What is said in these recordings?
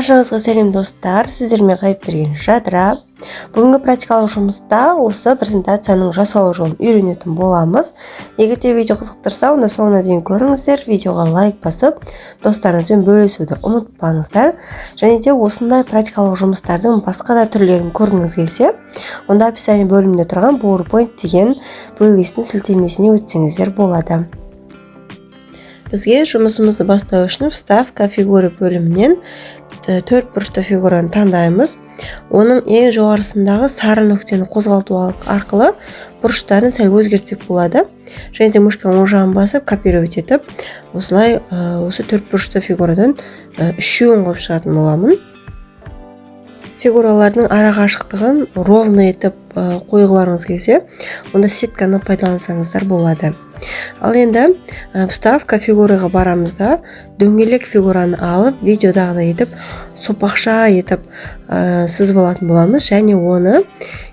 Баршаңызға сәлем, достар! Сіздермен Ғайыпберген Жадыра. Бүгінгі практикалық жұмыста осы презентацияның жасалу жолын үйренетін боламыз. Егер де видео қызықтырса, онда соңына дейін көріңіздер. Видеоға лайк басып, достарыңызбен бөлісуді ұмытпаңыздар. Және де осындай практикалық жұмыстардың басқа да түрлерін көргіңіз келсе, онда описание бөлімінде тұрған PowerPoint деген плейлисттің сілтемесіне өтсеңіздер болады. Бізге жұмысымызды бастау үшін «Вставка», «Фигуры» бөлімінен төрт бұрышты фигураны таңдаймыз. Оның ең жоғарысындағы сары нүктені қозғалту арқылы бұрыштарын сәл өзгертсек болады. Және де мышканың оң жағын басып, копировать етіп, осылай осы төрт бұрышты фигурадан үшеуін қойып шығатын боламын. Фигуралардың ара қашықтығын ровно етіп қойғыларыңыз келсе, онда сетканы пайдалансаңыздар болады. Ал енді «Вставка», «Фигураға» барамыз да, дөңгелек фигураны алып, видеодағыдай етіп, сопақша етіп сызып алатын боламыз. Және оны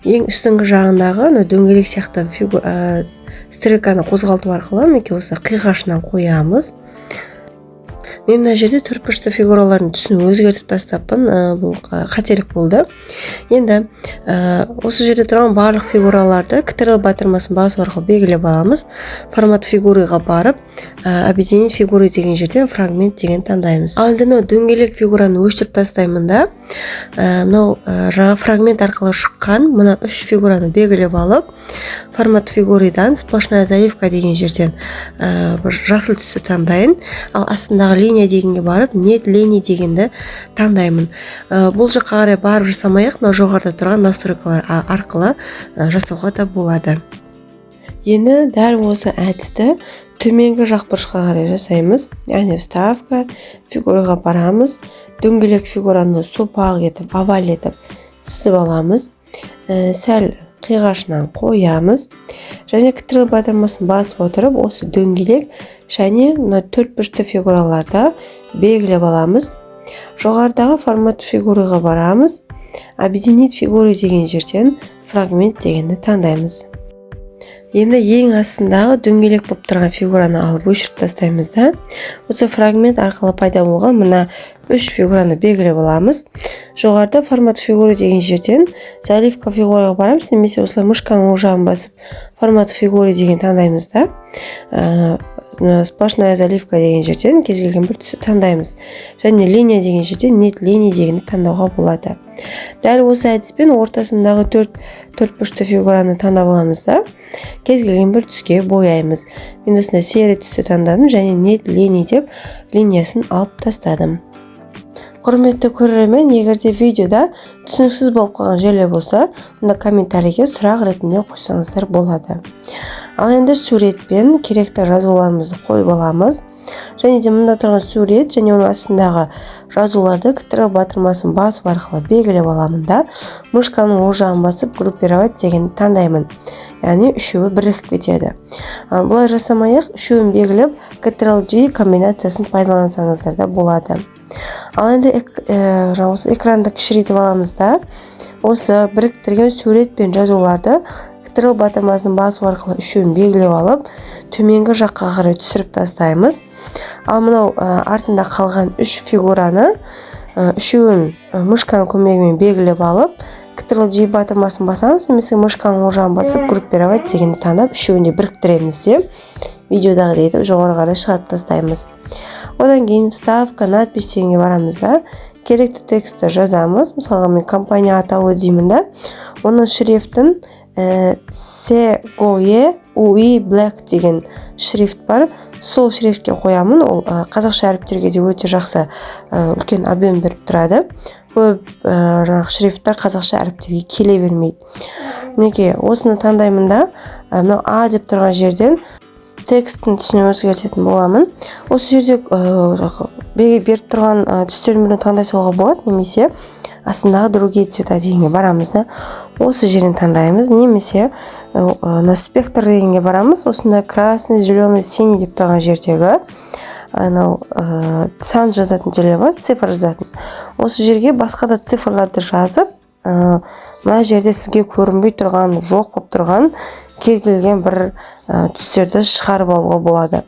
ең үстіңгі жағындағы мына дөңгелек сияқты стрелканы қозғалту арқылы, мінекей, осы қиғашынан қоямыз. Мен мына жерде төртбұрышты фигуралардың түсін өзгертіп тастаппын, бұл қателік болды. Енді осы жерде тұрған барлық фигураларды Ctrl батырмасын басу арқылы белгілеп аламыз. «Формат фигурыға» барып, «Объединить фигуры» деген жерден «Фрагмент» деген таңдаймыз. Ал енді мынау дөңгелек фигураны өшіріп тастаймын да, мынау жаңа фрагмент арқылы шыққан мына үш фигураны белгілеп алып, «Формат фигурыдан» «Сплошная заливка» деген жерден бір жасыл түсті таңдайын. Ал астындағы «Линия» дегенге барып, «Нет линий» дегенді таңдаймын. Бұл жаққа қарай барып жасамай ақ, мынау жоғарыда тұрған настройкалар арқылы жасауға да болады. Енді дәл осы әдісті төменгі жақ бұрышқа қарай жасаймыз, яғни «Вставка», «Фигураға» барамыз, дөңгелек фигураны сопақ етіп, оваль етіп сызып аламыз, сәл қиғашынан қоямыз және Ctrl батырмасын басып отырып, осы дөңгелек және мына төрт бұрышты фигураларды белгілеп аламыз. Жоғарыдағы «Формат фигурыға» барамыз, «Объединить фигуры» деген жерден «Фрагмент» дегенді таңдаймыз. Енді ең астындағы дөңгелек болып тұрған фигураны алып, өшіріп тастаймыз да, осы фрагмент арқылы пайда болған мына үш фигураны белгілеп аламыз. Жоғарыда «Формат фигуры» деген жерден «Заливка фигураға» барамыз немесе осылай мышканың оң жағын басып, «Формат фигуры» деген таңдаймыз да, «Сплошная заливка» деген жерден кез келген бір түсті таңдаймыз және «Линия» деген жерден «Нет линий» дегенді таңдауға болады. Дәл осы әдіспен ортасындағы төрт төрт бұрышты фигураны таңдап аламыз да, кез келген бір түске бояймыз. Мен осындай серый түсті таңдадым және «Нет линий» деп линиясын алып тастадым. Құрметті көрермен, егер де видеода түсініксіз болып қалған жерлер болса, онда комментарийге сұрақ ретінде қойсаңыздар болады. Ал енді суретпен керекті жазуларымызды қойып аламыз. Және де мында тұрған сурет және оның астындағы жазуларды Ctrl батырмасын басу арқылы белгілеп аламын да, мышканың оң жағын басып, «Группировать» дегенді таңдаймын, яғни үшеуі бірігіп кетеді. Бұлай жасамай ақ, үшеуін белгілеп, Ctrl G комбинациясын пайдалансаңыздар да болады. Ал енді осы экранды кішірейтіп аламыз да, осы біріктірген сурет пен жазуларды Ctrl батырмасын басу арқылы үшеуін белгілеп алып, төменгі жаққа қарай түсіріп тастаймыз. Ал мынау артында қалған үш фигураны үшеуін мышканың көмегімен белгілеп алып, Ctrl G батырмасын басамыз немесе мышканың оң жағын басып, «Группировать» дегенді таңдап, үшеуін де біріктіреміз де, видеодағыдай етіп жоғары қарай шығарып тастаймыз. Одан кейін «Вставка», «Надпись» дегенге барамыз да, керекті текстті жазамыз. Мысалға, мен компания атауы деймін да, оның шрифтін Segoe UI Black деген шрифт бар, сол шрифтке қоямын. Ол қазақша әріптерге де өте жақсы, үлкен объем беріп тұрады. Көп жаңағы шрифттер қазақша әріптерге келе бермейді. Мінекей, осыны таңдаймын да, мынау «А» деп тұрған жерден тексттің түсін өзгертетін боламын. Осы жерде беріп тұрған түстердің бірін таңдай салуға болады немесе астындағы «Другие цвета» дегенге барамыз да, осы жерден таңдаймыз немесе мына «Спектр» дегенге барамыз. Осында красный, зеленый, синий деп тұрған жердегі анау сан жазатын жерлер бар, цифр жазатын. Осы жерге басқа да цифрларды жазып, мына жерде сізге көрінбей тұрған, жоқ болып тұрған Кез келген бір түстерді шығарып алуға болады.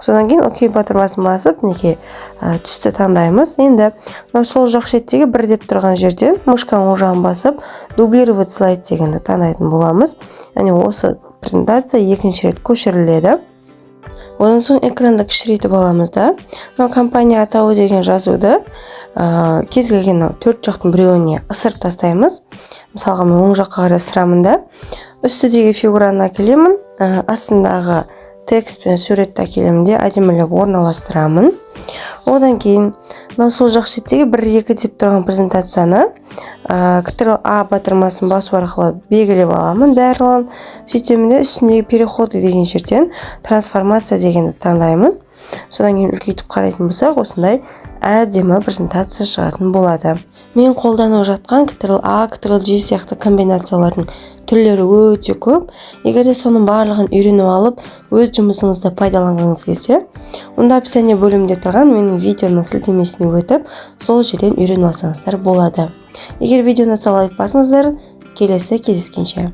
Содан кейін «Окей» батырмасын басып, мінекей, түсті таңдаймыз. Енді мынау сол жақ шеттегі бір деп тұрған жерден мышканың оң жағын басып, «Дублировать слайд» дегенді таңдайтын боламыз, яғни осы презентация екінші рет көшіріледі. Одан соң экранды кішірейтіп аламыз да, мынау «Компания атауы» деген жазуды кез келген мынау төрт жақтың біреуіне ысырып тастаймыз. Мысалға, мен оң жаққа қарай ысырамын да, үстідегі фигураны әкелемін, астындағы текст пен суретті әкелемін де, әдемілеп орналастырамын. Одан кейін мынау сол жақ шеттегі бір, екі деп тұрған презентацияны Ctrl А батырмасын басу арқылы белгілеп аламын барлығын. Сөйтемін де, үстіндегі «Переходы» деген жерден «Трансформация» дегенді таңдаймын. Содан кейін үлкейтіп қарайтын болсақ, осындай әдемі презентация шығатын болады. Мен қолданып жатқан Ctrl А, Ctrl G сияқты комбинациялардың түрлері өте көп. Егер де соның барлығын үйреніп алып, өз жұмысыңызда пайдаланғыңыз келсе, онда описание бөлімінде тұрған менің видеомның сілтемесіне өтіп, сол жерден үйреніп алсаңыздар болады. Егер видеоны ұнаса, лайк басыңыздар. Келесі кездескенше!